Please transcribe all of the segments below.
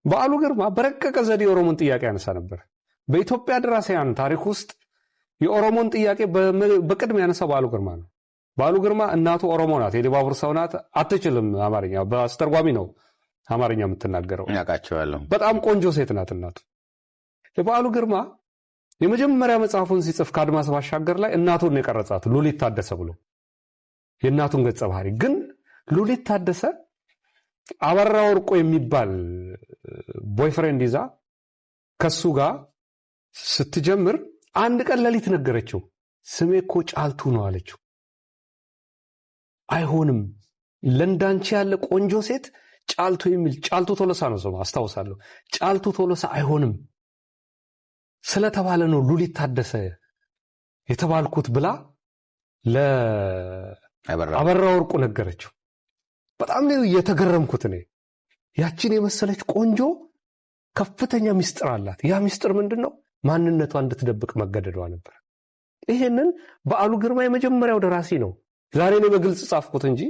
በዓሉ ግርማ በረቀቀ ዘዴ የኦሮሞን ጥያቄ ያነሳ ነበር። በኢትዮጵያ ደራሲያን ታሪክ ውስጥ የኦሮሞን ጥያቄ በቅድሚያ ያነሳው በዓሉ ግርማ ነው። በዓሉ ግርማ እናቱ ኦሮሞ ናት፣ የኢሉባቡር ሰው ናት። አትችልም አማርኛ፣ በአስተርጓሚ ነው አማርኛ የምትናገረው። ያውቃቸዋለሁ። በጣም ቆንጆ ሴት ናት እናቱ። የበዓሉ ግርማ የመጀመሪያ መጽሐፉን ሲጽፍ ከአድማስ ባሻገር ላይ እናቱን የቀረጻት ሉሊት ታደሰ ብሎ የእናቱን ገጸ ባህሪ ግን ሉሊት ታደሰ አበራ ወርቆ የሚባል boyfriend ይዛ ከሱ ጋር ስትጀምር አንድ ቀን ሌሊት ነገረችው። ስሜ እኮ ጫልቱ ነው አለችው። አይሆንም፣ ለእንዳንቺ ያለ ቆንጆ ሴት ጫልቱ የሚል ጫልቱ ቶሎሳ ነው ስሟ፣ አስታውሳለሁ። ጫልቱ ቶሎሳ አይሆንም ስለተባለ ነው ሉሊት ታደሰ የተባልኩት ብላ ለአበራ ወርቁ ነገረችው። በጣም ነው የተገረምኩት እኔ። ያችን የመሰለች ቆንጆ ከፍተኛ ሚስጥር አላት። ያ ሚስጥር ምንድን ነው? ማንነቷ እንድትደብቅ መገደዷ ነበር። ይሄንን በዓሉ ግርማ የመጀመሪያው ደራሲ ነው። ዛሬ እኔ በግልጽ ጻፍኩት እንጂ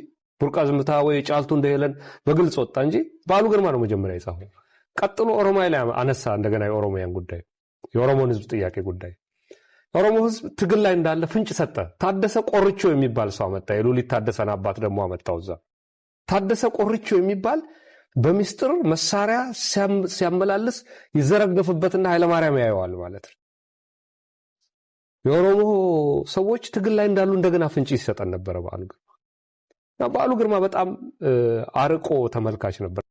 ቡርቃ ዝምታ ወይ ጫልቱ እንደ ሄለን በግልጽ ወጣ እንጂ በዓሉ ግርማ ነው መጀመሪያ የጻፈው። ቀጥሎ ኦሮማይ ላይ አነሳ እንደገና የኦሮሚያን ጉዳይ፣ የኦሮሞን ሕዝብ ጥያቄ ጉዳይ። ኦሮሞ ሕዝብ ትግል ላይ እንዳለ ፍንጭ ሰጠ። ታደሰ ቆርቾ የሚባል ሰው አመጣ። የሉሊት ታደሰን አባት ደግሞ አመጣው እዛ። ታደሰ ቆርቾ የሚባል በሚስጥር መሳሪያ ሲያመላልስ ይዘረገፍበትና ኃይለማርያም ያየዋል ማለት ነው። የኦሮሞ ሰዎች ትግል ላይ እንዳሉ እንደገና ፍንጭ ይሰጠን ነበረ በዓሉ ግርማ። በዓሉ ግርማ በጣም አርቆ ተመልካች ነበር።